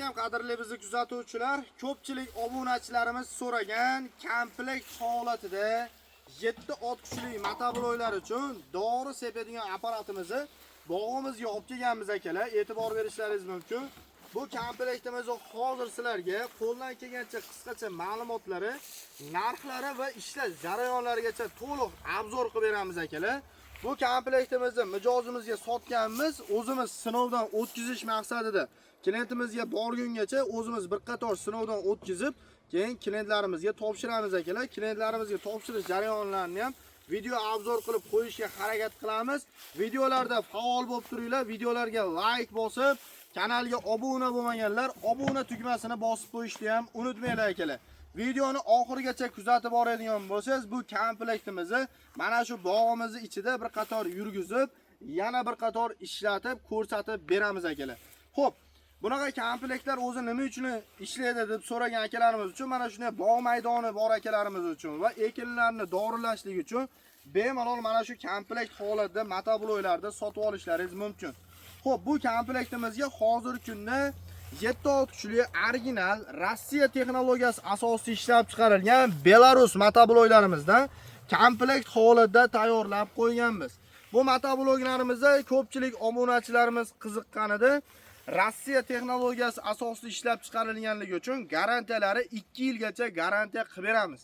Alaykum, qadrli bizni kuzatuvchilar. Ko'pchilik obunachilarimiz so'ragan komplekt holatida 7 ot kuchli motobloklar uchun dori sepadigan apparatimizni bog'imizga olib kelganmiz, akalar. E'tibor berishlaringiz mumkin. Bu komplektimizni hozir sizlarga qo'ldan kelgancha qisqacha ma'lumotlari, narxlari va ishlash jarayonlarigacha to'liq обзор qilib beramiz, akalar. Bu komplektimizni mijozimizga sotganmiz, o'zimiz sinovdan o'tkazish maqsadida klientimizga borgungacha o'zimiz bir qator sinovdan o'tkazib, keyin klientlarimizga topshiramiz, akalar. Klientlarimizga topshirish jarayonlarini ham video обзор qilib qo'yishga harakat qilamiz. Videolarda faol bo'lib turinglar, videolarga like bosib, kanalga obuna bo'lmaganlar obuna tugmasini bosib qo'yishni ham unutmanglar, akalar. Videoni oxirigacha kuzatib boradigan bo'lsangiz, bu komplektimizni mana shu bog'imizni ichida bir qator yurgizib, yana bir qator ishlatib, ko'rsatib beramiz, akalar. Xo'p, bunaqa komplektlar o'zi nima uchun ishlaydi deb so'ragan akalarimiz uchun, mana shunday bog' maydoni bor akalarimiz uchun va ekinlarni dorilashlik uchun bemalol mana shu komplekt holatida motobloklarda sotib olishlaringiz mumkin. Xo'p, bu komplektimizga hozirgi kunda 7 ot kuchli original Rossiya texnologiyasi asosida ishlab chiqarilgan Belarus motobloklarimizdan komplekt holatda tayyorlab qo'yganmiz. Bu motobloklarimizda ko'pchilik obunachilarimiz qiziqqanida, Rossiya texnologiyasi asosida ishlab chiqarilganligi uchun garantiyalari 2 yilgacha garantiya qilib beramiz.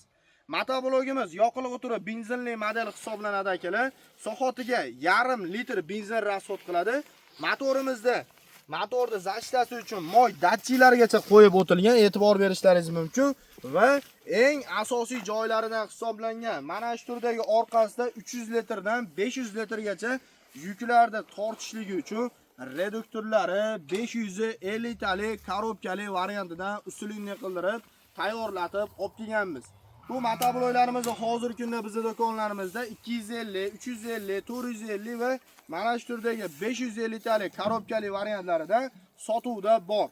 Motoblogimiz yoqilg'i turi benzinli model hisoblanadi, akalar. Soatiga yarim litr benzin расход qiladi. Motorimizda motorni защита si uchun moy datchiklarigacha qo'yib o'tilgan, e'tibor berishlaringiz mumkin va eng asosiy joylaridan hisoblangan mana shu turdagi orqasida 300 litrdan 500 litrgacha yuklarni tortishligi uchun reduktorlari 550 talik korobkali variantidan усиленный qildirib tayyorlatib olib kelganmiz. Bu motobloklarimizni hozirgi kunda bizni do'konlarimizda 250, 350, 450 va mana shu turdagi 550 talik korobkali variantlarida sotuvda bor.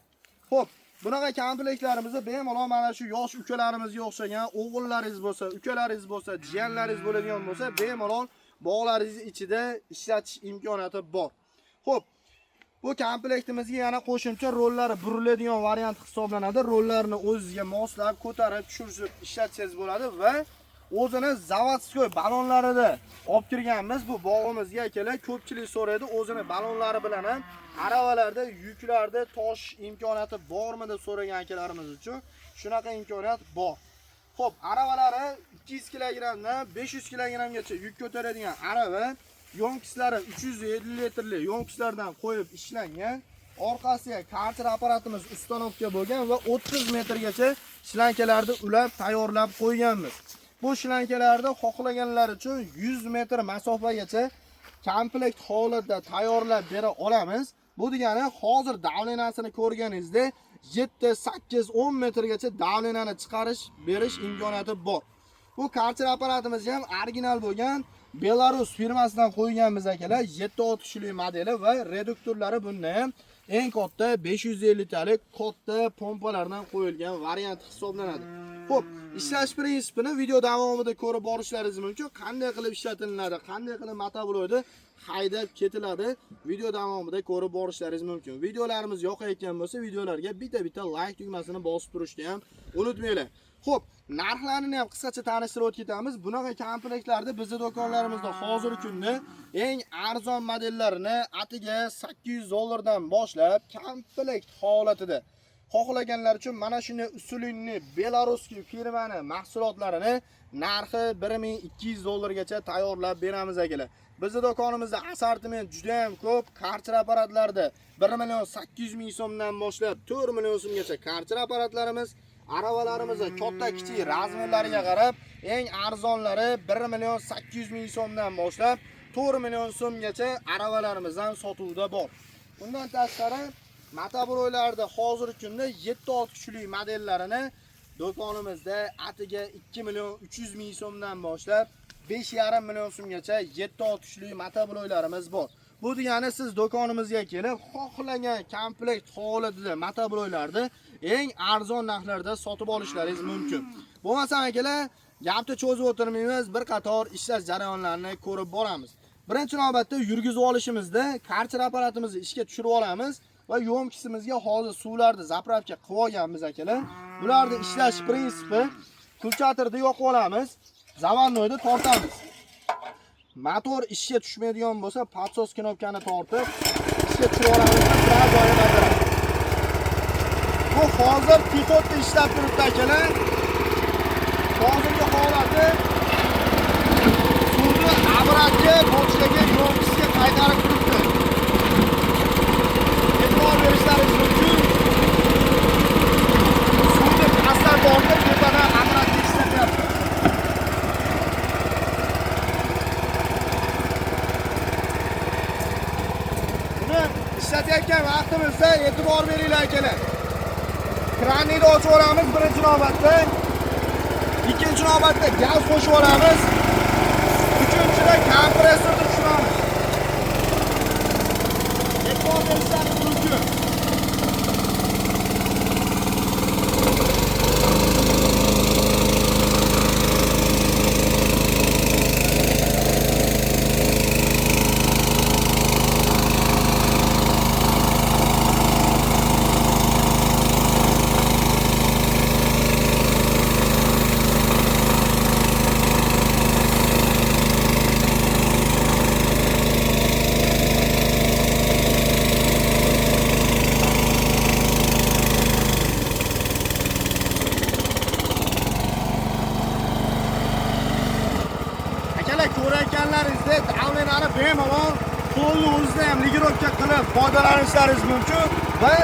Xo'p, bunaqa komplektlarimizni bemalol mana shu yosh ukalarimizga o'xshagan o'g'illaringiz bo'lsa, ukalaringiz bo'lsa, jiyanlaringiz bo'ladigan bo'lsa, bemalol bog'laringiz ichida ishlatish imkoniyati bor. Xo'p, bu komplektimizga yana qo'shimcha rollari buriladigan variant hisoblanadi. Rollarni o'zizga moslab, ko'tarib, tushirib ishlatsangiz bo'ladi va o'zini заводской ballonlarida olib kirganmiz bu bog'imizga, akalar. Ko'pchilik so'raydi, o'zini ballonlari bilan ham aravalarda yuklarni toshish imkoniyati bormi deb so'ragan akalarimiz uchun shunaqa imkoniyat bor. Xo'p, aravalari 200 kilogrammdan 500 kilogrammgacha yuk ko'taradigan arava, ёмкость lari 350 litrli ёмкость lardan qo'yib ishlangan. Orqasiga karcher apparatimiz установка bo'lgan va 30 metrgacha shlankalarni ulab tayyorlab qo'yganmiz. Bu shlankalarni xohlaganlar uchun 100 metr masofagacha komplekt holatda tayyorlab bera olamiz. Bu degani hozir давление sini ko'rganingizda 7, 8, 10 metrgacha давление ni chiqarish berish imkoniyati bor. Bu karcher apparatimiz ham original bo'lgan Belarus firmasidan qo'yganmiz, akalar. 7 ot kuchli modeli va reduktorlari bunda ham eng katta 550 talik katta pompalardan qo'yilgan variant hisoblanadi. Xo'p, ishlash prinsipini video davomida ko'rib borishlaringiz mumkin. Qanday qilib ishlatiladi, qanday qilib motoblokni haydab ketiladi, video davomida ko'rib borishlaringiz mumkin. Videolarimiz yoqayotgan bo'lsa, videolarga bitta-bitta like tugmasini bosib turishni ham unutmanglar. Xo'p, narxlarini ham qisqacha tanishtirib o'tib ketamiz. Bunaqa komplektlarni bizni do'konlarimizda hozirgi kunda eng arzon modellarini atiga 800 dollardan boshlab komplekt holatida xohlaganlar uchun mana shunday усиленный белорусский firmani mahsulotlarini narxi 1200 dollargacha tayyorlab beramiz, akalar. Bizni do'konimizda assortiment juda ham ko'p. Karcher apparatlarda 1 million 800 ming so'mdan boshlab 4 million so'mgacha karcher apparatlarimiz, aravalarimizni katta kichik размер lariga qarab eng arzonlari 1 million 800 ming so'mdan boshlab 4 million so'mgacha aravalarimizdan sotuvda bor. Undan tashqari motobloklarda hozirgi kunda 7 ot kuchli modellarini do'konimizda atiga 2 million 300 ming so'mdan boshlab 5,5 million so'mgacha 7 ot kuchli motobloklarimiz bor. Bu degani siz do'konimizga kelib xohlagan komplekt holatida motobloklarni eng arzon narxlarda sotib olishlaringiz mumkin. Bo'lmasa, akalar, gapni cho'zib o'tirmaymiz, bir qator ishlash jarayonlarini ko'rib boramiz. Birinchi navbatda yurgizib olishimizda karcher apparatimizni ishga tushirib olamiz. Va yo'mkisimizga hozir suvlarni заправка qilib olganmiz akalar. Bularni ishlash prinsipi: kulchatorni yoqib olamiz, заводной ni tortamiz. Motor ishga tushmaydigan bo'lsa, подсос knopkani tortib ishga tushirib olamiz, сразу joyiga qaytaramiz. Bu hozir тиход da ishlab turibdi akalar. Hozirgi holati suvni обратga bochkaga, yo'mkisga qaytarib turibdi. E'tibor berishlaringiz mumkin. Suvni pastdan tortib, tepadan обратga ishlatyapti. Buni ishlatayotgan vaqtimizda e'tibor beringlar akalar. Kranni ochib olamiz birinchi navbatda. Ikkinchi navbatda gaz qo'shib olamiz. Uchinchida kompressorni tushiramiz. E'tibor berishlaringiz mumkin. Akalar, ko'rayotganlaringizda давление ni bemalol qo'lni o'zida ham регулировка qilib foydalanishlaringiz mumkin va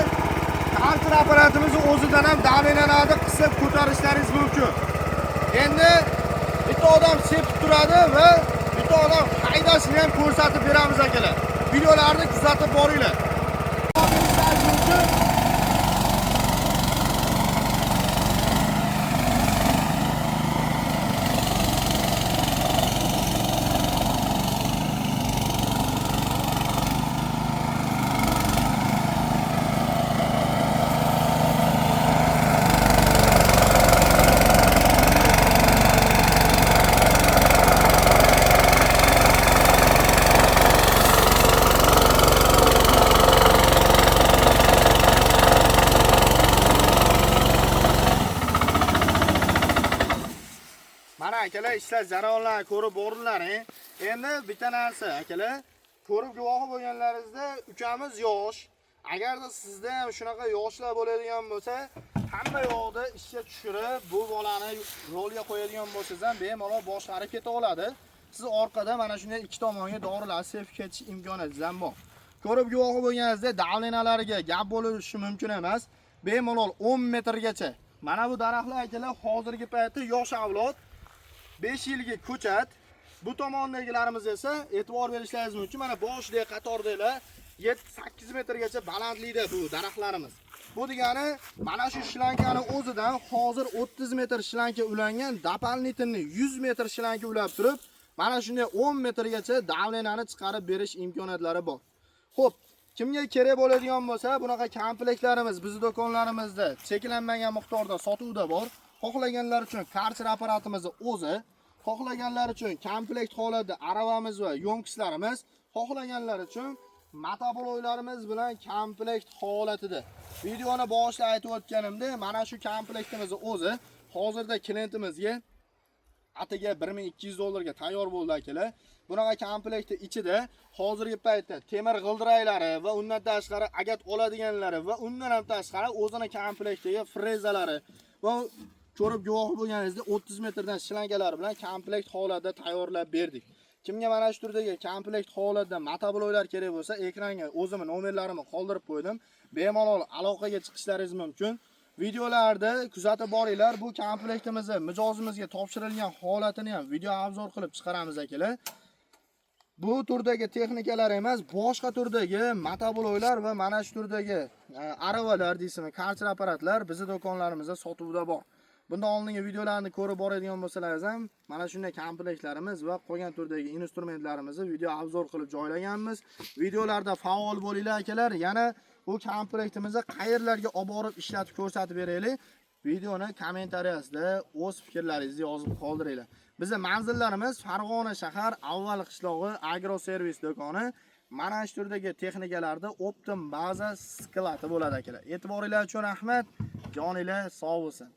Karcher apparatimizni o'zidan ham давление ni qisib ko'tarishlaringiz mumkin. Endi bitta odam sepib turadi va bitta odam haydashini ham ko'rsatib beramiz akalar. Videolarni kuzatib boringlar. Mumkin. Mana akalar, ishlash jarayonlarini ko'rib bordilaring. Endi bitta narsa akalar, ko'rib guvohi bo'lganlaringizda ukamiz yosh. Agarda sizda ham shunaqa yoshlar bo'ladigan bo'lsa, hamma yoqda ishga tushirib, bu bolani yo'lga qo'yadigan bo'lsangiz ham bemalol boshqarib keta oladi. Siz orqada mana shunday ikki tomonga dorilar sepib ketish imkoniyatingiz ham bor. Ko'rib guvohi bo'lganingizda давление lariga gap bo'lishi mumkin emas. Bemalol 10 metrgacha. Mana bu daraxtlar akalar hozirgi paytda yosh avlod 5 yilgi ko'chat. Bu tomondagilarimiz esa e'tibor berishlaringiz mumkin. Mana boshidagi qatordagilar 7-8 metrgacha balandlikda bu daraxtlarimiz. Bu degani mana shu shlankani o'zidan hozir 30 metr shlanka ulangan, дополнительный 100 metr shlanka ulab turib, mana shunday 10 metrgacha давление ni chiqarib berish imkoniyatlari bor. Xo'p, kimga kerak bo'ladigan bo'lsa, bunaqa komplektlarimiz bizning do'konlarimizda cheklanmagan miqdorda sotuvda bor. Xohlaganlar uchun Karcher apparatimizni o'zi, xohlaganlar uchun komplekt holatda aravamiz va yo'mkislarimiz, xohlaganlar uchun motobloklarimiz bilan komplekt holatida. Videoni boshida aytib o'tganimda, mana shu komplektimizni o'zi hozirda klientimizga atiga 1200 dollarga tayyor bo'ldi akalar. Bunaqa komplektni ichida hozirgi paytda temir g'ildiraklari va undan tashqari agat oladiganlari va undan ham tashqari o'zini komplektiga frezalari va ko'rib guvohi bo'lganingizda 30 metrdan shlangalari bilan komplekt holatda tayyorlab berdik. Kimga mana shu turdagi komplekt holatda motobloklar kerak bo'lsa, ekranga o'zimni nomerlarimni qoldirib qo'ydim. Bemalol aloqaga chiqishlaringiz mumkin. Videolarda kuzatib boringlar. Bu komplektimizni mijozimizga topshirilgan holatini ham video обзор qilib chiqaramiz akalar. Bu turdagi texnikalar emas, boshqa turdagi motobloklar va mana shu turdagi aravalar deysizmi, Karcher apparatlar bizning do'konlarimizda sotuvda bor. Bundan oldingi videolarni ko'rib boradigan bo'lsangiz ham mana shunday komplektlarimiz va qolgan turdagi instrumentlarimizni video обзор qilib joylaganmiz. Videolarda faol bo'linglar akalar. Yana bu komplektimizni qayerlarga olib borib ishlatib ko'rsatib beraylik. Videoni kommentariyasida o'z fikrlaringizni yozib qoldiringlar. Bizning manzillarimiz Farg'ona shahar, Avval qishlog'i, Agro servis do'koni. Mana shu turdagi texnikalarda optim baza skladi bo'ladi akalar. E'tiboringlar uchun rahmat. Joninglar sog' bo'lsin.